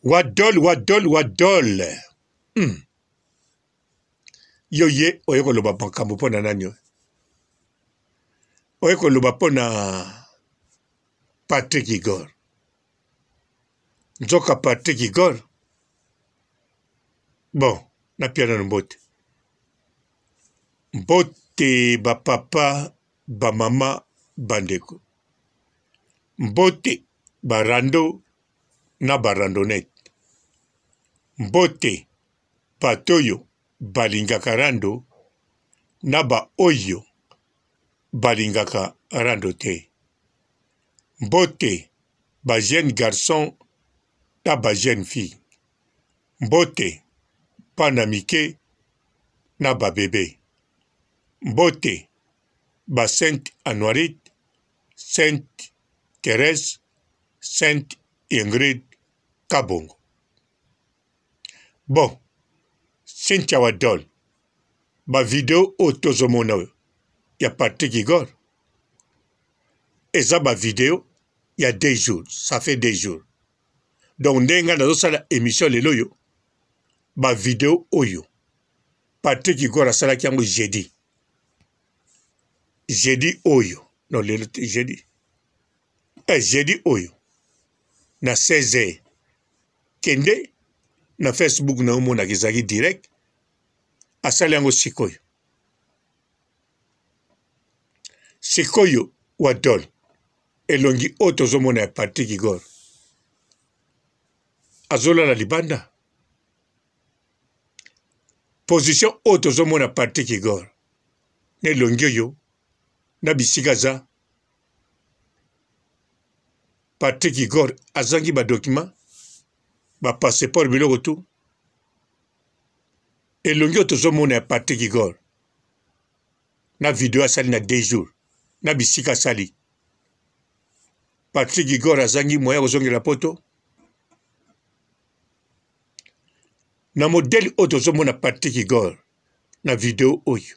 Wadol, wadol, wadol. Hmm. Yo ye oye koloba makambo mpo na nani oyo? Oye koloba mpo na Patrick Igor. Nzoka Patrick Igor. Bon, napia nanu mbote. Mbote ba papa, ba mama, bandeko. Mbote ba rando na ba randonnette. Mbote bato oyo balingaka rando na ba oyo balingaka rando te. Mbote ba jeunes garçons na ba jeunes filles. Mbote bana mike na ba bebes. Mbote ba Sainte Anuarite, Sainte Therèse, Sainte Ingrid Kabongo. Bon, Cynthia Wadol, ba video oyo tozomona oyo ya Patrick Igor eza ba video ya deux jours, ça fait deux jours. Donc ndenge ngai nazosala émission lelo oyo, ba video oyo Patrick Igor asalaki yango jeudi. Jeudi oyo, non lelo te jeudi. Eh, jeudi oyo na 16 heures kende na Facebook na yo omonaka ezalaki direct asali yango sikoyo sikoyo wadol elongi oyo tozomona ya Patrick Igor azolala libanda position oyo tozomona Patrick Igor na elongi oyo na bisika aza Patrick Igor azangi ba document ba passeport biloko tout elongi oyo tozomona ya Patrick Igor na video asali na deux jours na bisika asali Patrick Igor azangi moyen ya kozongela poto na modèle oyo tozomona Patrick Igor na video oyo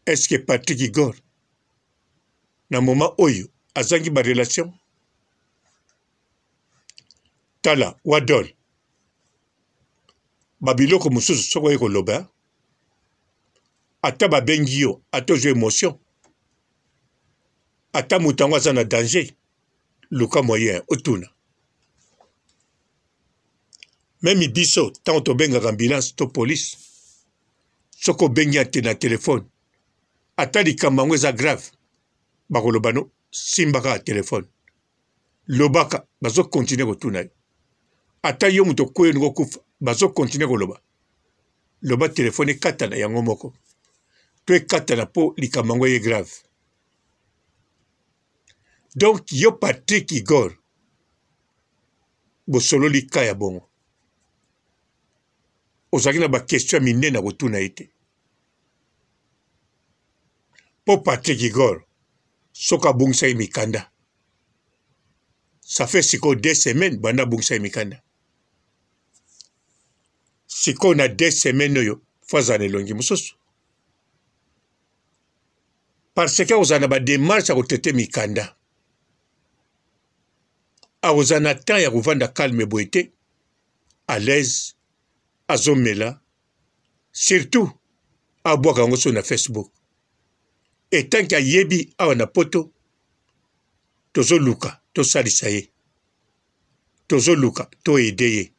est-ce que Patrick Igor na moment oyo azangi ba relation tala wadol ba biloko mosusu soki oye koloba ata babengi yo ata ozwi emotion ata moto yango aza na danger luka moyen otuna meme biso ntango tobengaka ambulance to police soki obengi ate na telefone ata likambo yango eza grave bakoloba no simba kaka telefone lobaka bazo continuer kotuna yo ata yo moto okweyi olingi okufa bazo continuer koloba loba telefone ekatana yango moko to ekatana mpo likambo yango eye grave donc yo Patrick Igor bosololi ka ya bongo ozalaki na ba question ya minene ya kotuna ye te mpo Patrick Igor soki abungisaki mikanda ça fait sikoyo deux semaines banda abungisaki mikanda sikoyo na deux semaines oyo fo azala na elongi mosusu parce que akozala na bademarche ya kotraite mikanda akozala na temps ya kovanda calme boye te à l'aise azomela surtout abwaka yango so na Facebook etanke ayebi awa na poto tozoluka tosalisa ye tozoluka toede ye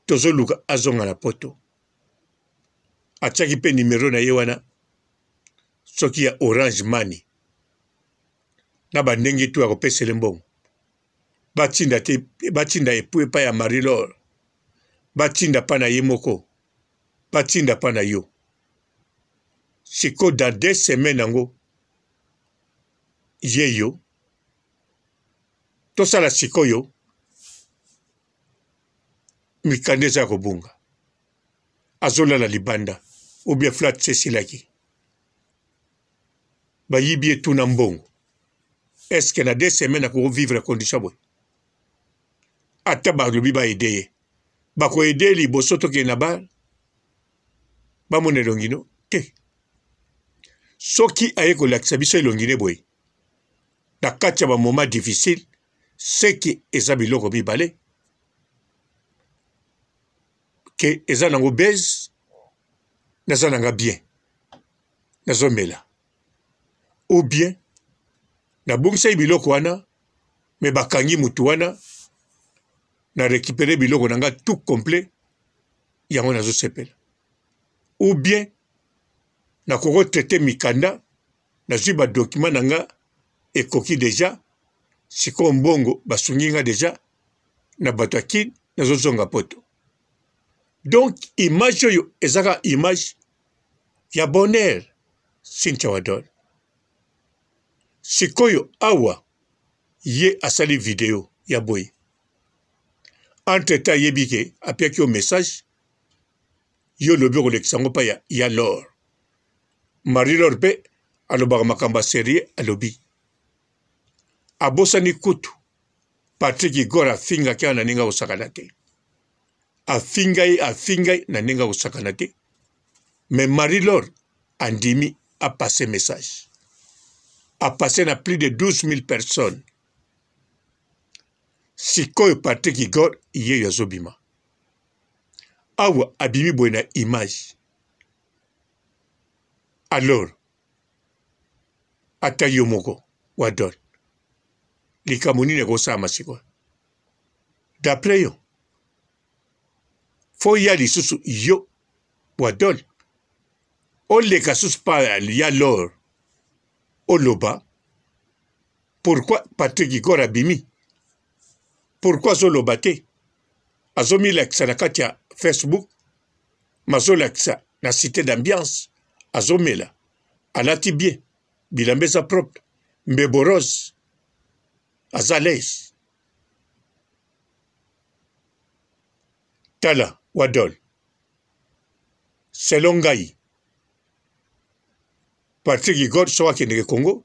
tozoluka azonga na poto atiaki mpe nimero na ye wana soki ya orange money na bandenge tu ya kopesele mbongo batinda te batinda epu epai ya marie lor batinda mpa na ye moko batinda mpa na yo sikoyo dans deux semaines yango ye yo tosala sikoyo mikanda eza ya kobunga azolala libanda ou bien flat esilaki bayibi ye tuna mbongo est ce que na deux semaines akoki vivre condition boye ata balobi ba aide ye bako aide ye liboso tokende na bar bamona elongi no te soki aye kolakisa biso elongi ne boye na kati ya ba moment difficile seke eza biloko mibale. Ke eza nango buzz, naza nanga bien, nazomela. Ou bien nabungisaki biloko wana mais bakangi mutu wana, na recuperer biloko na nga tout complet, yango nazosepela. Ou bien nakoki traiter mikanda, nazwi ba documents na nga ekoki dejà, sikoyo mbongo basungi nga dejà na bato ya Kin, nazozonga poto. Donc image oyo eza kaka image ya bonheur Cynthia Wadol. Sikoyo awa ye asali video ya boye, entre temps ayebi ke apiaki yo message, yo olobi okolekisa yango mpa ya, ya Lor. Marie Lor mpe alobaka makambo ya serieux, alobi abosani kutu Patrick Igor afingaki awa na ndenge akosakana te, afinga ye afinga ye na ndenge akosakana te, mais Marie Lor andimi apasse message, apasse na plus de 12 000 personnes. Sikoyo Patrick Igor yeyo azobima awa, abimi boye na image. Alors ata yo moko Wadol, likambo nini ekosalama sikoyo d'après yo? Fo ya lisusu yo Wadol oleka susu pa ya lor oloba pourquoi Patrick Igor abimi, pourquoi azoloba te, azomilakisa na kati ya Facebook, mazolakisa na cité d'ambiance, azomela, alati bien, bilamba eza propre, mbebo rose, aza l'aise. Tala Wadol, selon ngai Patrick Igor soki akendeke Congo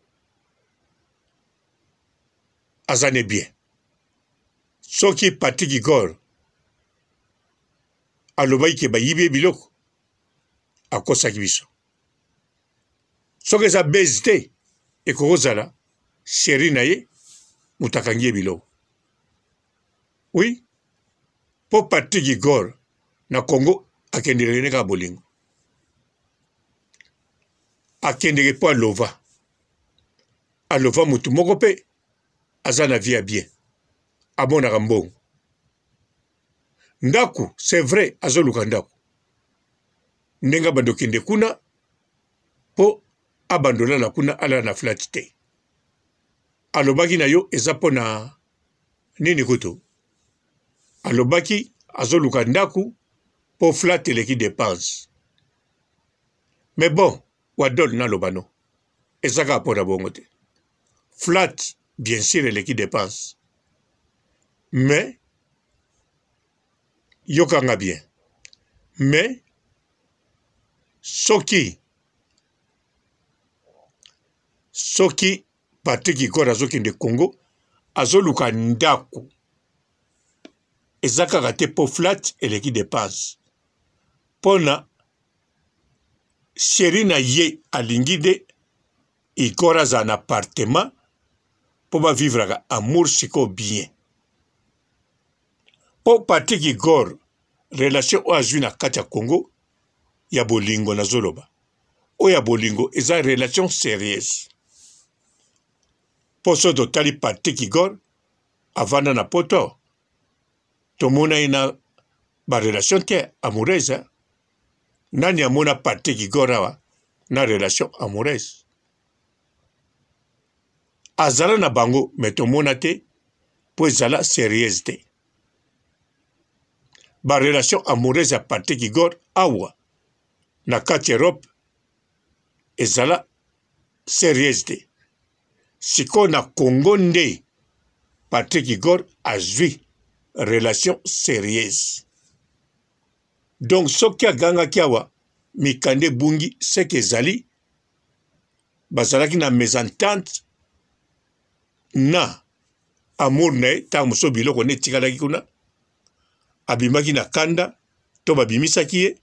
aza ne bien. Soki Patrick Igor alobaki ke bayibi ye biloko, akosaki biso. Soki eza base te, ekoki kozala chéri na ye moto akangi ye biloko. Oui, po Patrick Igor na Congo akendeke ne kaka bolingo, akendeke po alova, alova motu moko pe aza na vie ya bien, amonaka mbongo. Ndako, c'est vrai, azoluka ndako ndenge abanda okende kuna po abanda olala kuna, alala na flat te. Alobaki na yo eza po na nini kutu, alobaki azoluka ndako po flat eleki depense. Mais bon, Wadol naloba no, eza kaka po na bongo te. Flat bien sûr eleki depense, mais yokanga bien, mais soki soki Patrick Igor azokende Congo azoluka ndako, eza kaka te po flat eleki depense, pona chéri na ye alingi nde Igor azala na appartement po ba vivraka amour sikoyo bien. Po Patrick Igor relation oyo azwi na kati ya Congo ya bolingo, nazoloba oyo ya bolingo eza relation sérieuse. Po soki totali Patrick Igor avanda na poto, tomona ye na ba relation te amoureuse. Nani amona Patrick Igor awa na relation amoureuse? Azala na bango mais tomona te po ezala sérieuse te. Ba relation amoureuse ya Patrick Igor awa na kati Europe ezala sérieuse te. Sikoyo na Congo nde Patrick Igor azwi relation sérieuse. Donc soki agangaki awa mikanda ebungi, seke ezali bazalaki na mésentente na amour na ye. Ntango mosusu biloko nde etikalaki kuna, abimaki na kanda to babimisaki ye,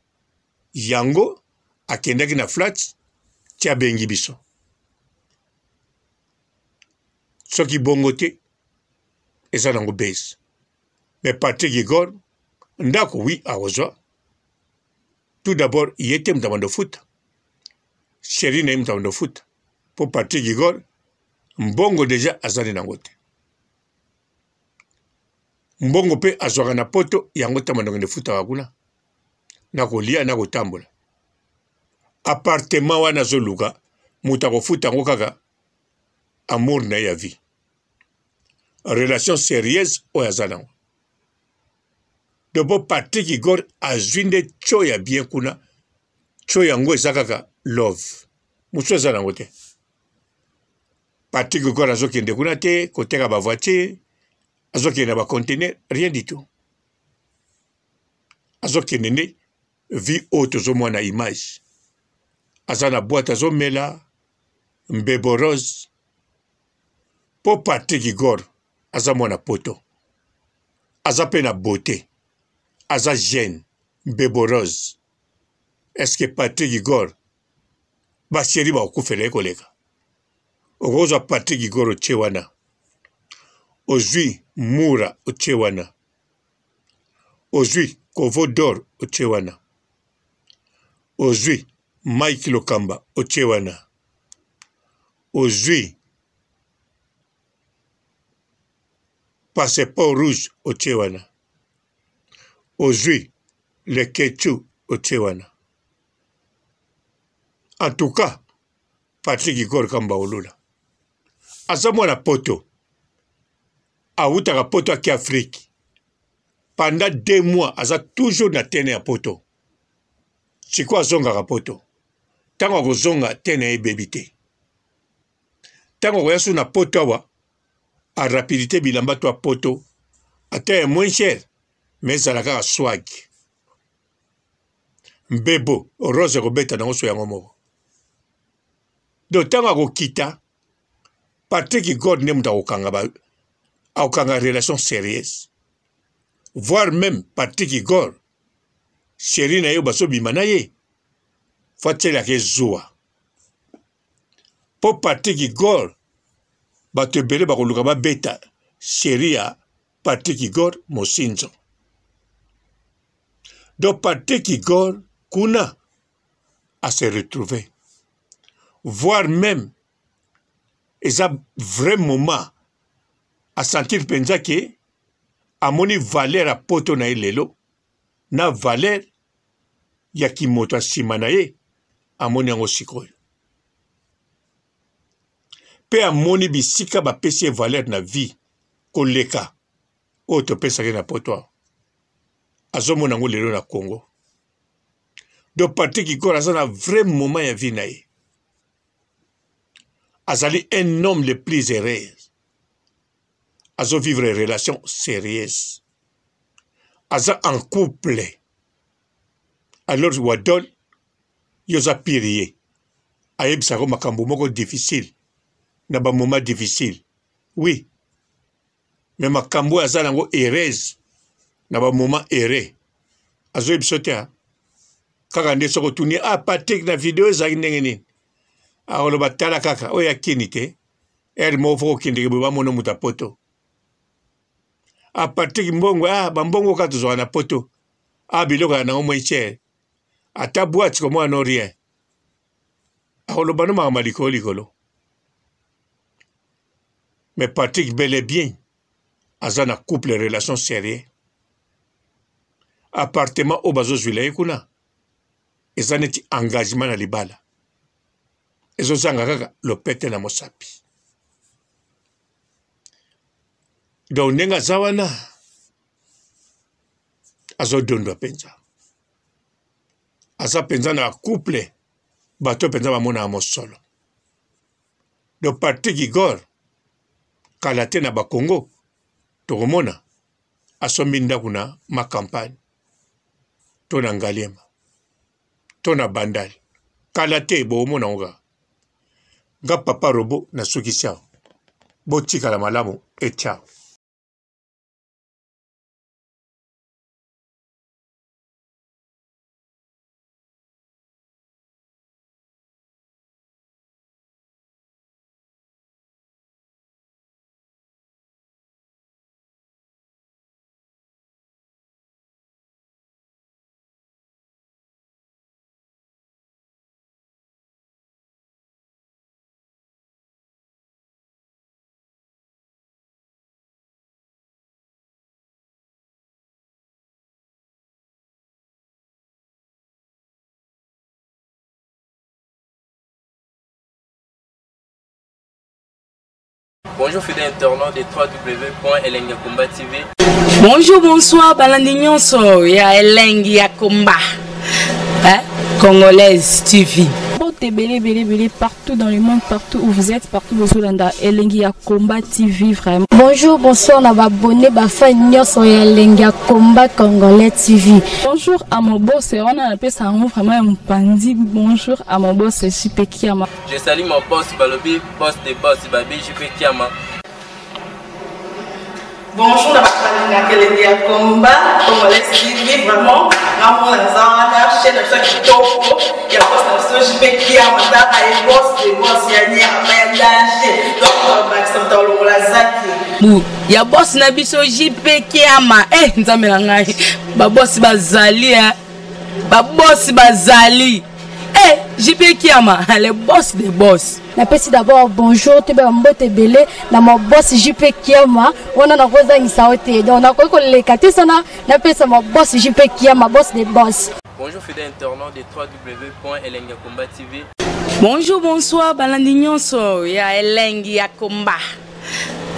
yango akendaki na flat ti abengi biso. Soki bongo te, eza nango base. Mais Patrick Igor ndako wi akozwa. Tout d'abord ye te moto abanda ofuta, chéri na ye moto abanda ofuta mpo Patrick Igor mbongo deja azali nango te. Mbongo mpe azwaka na poto yango ntango bandokende efutaka kuna na kolia na kotambola. Appartement wana azoluka moto akofuta yango kaka amour na ye ya vie, relation sérieuse oyo aza nango. Donc po Patrick Igor azwi nde tio ya bien kuna, tio yango eza kaka love, mosusu eza nango te. Patrick Igor azokende kuna te koteka ba voiture, azokende na ba conteneur, rien du tout. Azokende nde vie oyo tozomona image, aza na boîte azomela mbebo rose. Po Patrick Igor aza mwana poto, aza pe na beaute, aza jeune, mbebo rose. Est-ce que Patrick Igor ba chéri bakokufela ye koleka? Okozwa Patrick Igor otie wana, ozwi Mura otie wana, ozwi Kovo d'or otie wana, ozwi Mike Lokamba otie wana, ozwi passeport rouge otie wana, ozwi leketchou otie wana. En tout cas Patrick Igor Kamba Olula aza mwana poto, awutaka poto ake Afrique pendant 2 mois aza toujours na tene ya poto. Sikoyo azongaka poto, ntango akozonga tene ye ebebi te. Ntango akoya so na poto awa a rapidite bilamba to ya poto ata ya moins cher mais ezala kaka swag. Mbebo rose ekobeta nango so yango moko. Donc ntango akokita Patrick God nde moto akokanga ba akokanga relation sérieuse, voire même Patrick Igor chéri na ye bazobima na ye fo atielaka ye zuwa mpo Patrick Igor bato ebele bakoluka babeta chéri ya Patrick Igor mosinzo. Donc Patrick Igor kuna a se retrouver, voire même eza vrai moment a sentir mpenza ke amoni valeur ya poto na ye lelo na valeur ya kimoto ya nsima na ye amoni yango sikoyo, mpe amoni bisika bapesi ye valeur na vie koleka oyo topesaki na poto awa, azomona yango lelo na Congo. Donc Patrick Igor aza na vrai moment ya vie na ye, azali un homme le plus heureux, azo vivre relation sérieuse, aza en couple. Alors Wadol yo oza pire ye ayebisaka makambo moko difficile na ba moment difficile, oui, mais makambo oyo aza nango heureuse na ba moment heureux azoyebi biso te kaka nde soki otuni ah Patrick na video ezalaki ndenge nini, akoloba tala kaka oyo ya kini te heure moko fo kokendeke boye bamona moto ya poto. Ah Patrick mbongo, ah bambongo kaka tozwaka na poto, ah biloko ya nango moins cher, ata boîte komona no rien, akoloba no makambo ya likolo likolo. Mais Patrick bel et bien aza na couple relation sérieux, appartement oyo bazozwila ye kuna eza neti engagement na libala, ezozanga kaka lopete na mosapi. Donc ndenge aza wana azodondwa mpenza, aza mpenza na couple bato mpenza bamonaka mosolo. Donc Patrick Igor kala te na ba Congo tokomona asombi ndako na ma campagne to na Ngaliema to na Bandal, kala te bokomona yango kaka. Nga papa robot nasukisi awa, botikala malamu et ciao. Bonjour fidèles internautes de www.elengiyakomba TV. Bonjour, bonsoir, balandi nyonso ya Elengi ya Komba. Hein? Congolaise TV. Mbote ebele ebele ebele partout dans le monde, partout où vous êtes, partout bozolanda Elengi ya Combat TV vraiment. Bonjour, bonsoir na ba abonné ba fan nyonso ya Elengi ya Combat Congolais TV. Bonjour à mon boss, wana napesa yango vraiment ya mopanzi. Bonjour à mon boss JP Kiama. Je salue mon boss Balobi, boss des boss Babi JP Kiama. Bonjour na bato balingaka elengi ya combat congolais TV vraiment ngamona naza wana chaîne na biso ya kitoko ya boss na biso JP Kiama tala ye boss de boss ya nyama ya danger donc bakisa moto alongola zaki bu ya boss na biso JP Kiama eh nzambe na ngai ba boss bazali eh ba boss bazali eh JP Kiama le boss des boss. Napesi d'abord bonjour toyeba mbote ebele na ma boss JP Kiama wana nakozangisa yo te donc nakoki koleka te sana napesa ma boss JP Kiama boss des boss. Bonjour fidèles internautes de www.elengiyakomba TV. Bonjour, bonsoir, balandi nyonso ya Elengi ya Komba.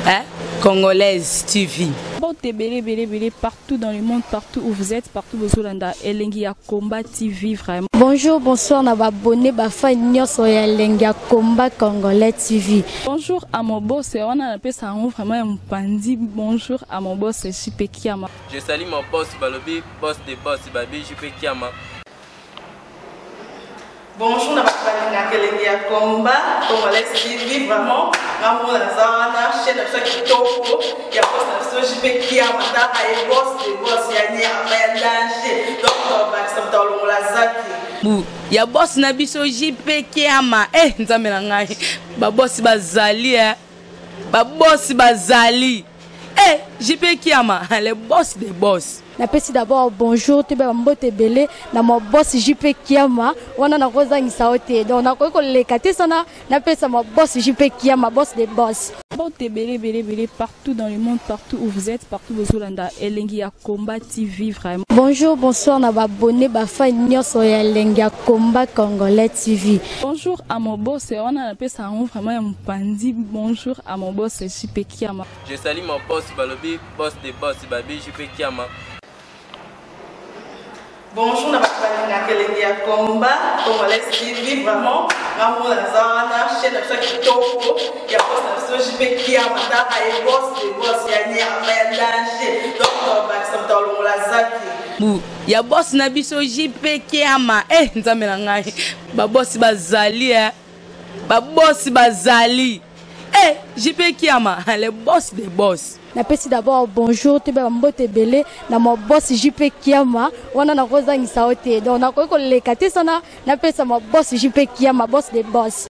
Hein? Congolaise TV. Mbote ebele ebele ebele partout dans le monde, partout où vous êtes, partout bozolanda Elengi ya Combat TV vraiment. Bonjour, bonsoir na ba abonné ba fan nyonso ya Elengi ya Combat Congolais TV. Bonjour à mon boss, wana napesa yango vraiment ya mopanzi. Bonjour à mon boss JP Kiama. Je salue mon boss Balobi, boss des boss Babi JP Kiama. Bonjour na bato balingaka elengi ya combat congolais TV vraiment ngamona naza wana chaîne na biso ya kitoko ya boss na biso JP Kiama tala ye boss de boss ya nyama ya danger donc bakisa moto alongola zaki bu ya boss na biso JP Kiama eh nzambe na ngai ba boss bazali eh ba boss bazali eh JP Kiama le boss des boss. Napesi d'abord bonjour toyeba mbote ebele na ma boss JP Kiama wana nakozangisa yo te donc nakoki koleka te sana napesa ma boss JP Kiama boss des boss. Mbote ebele ebele ebele partout dans le monde, partout où vous êtes, partout bozolanda Elengi ya Combat TV vraiment. Bonjour, bonsoir na ba abonné ba fan nyonso ya Elengi ya Combat Congolais TV. Bonjour à mon boss, wana napesa yango vraiment ya mopanzi. Bonjour à mon boss JP Kiama. Je salue mon boss Balobi, boss des boss Babi JP Kiama. Bonjour na bato balingaka elengi ya combat congolais TV vraiment ngamona naza wana chaîne na biso ya kitoko ya boss na biso JP Kiama tala ye boss de boss ya nyama ya danger donc bakisa moto alongola zaki bu ya boss na biso JP Kiama eh nzambe na ngai ba boss bazali eh ba boss bazali eh JP Kiama le boss des boss. Napesi d'abord bonjour toyeba mbote ebele na ma boss JP Kiama wana nakozangisa yo te donc nakoki koleka te sana napesa ma boss JP Kiama boss des boss.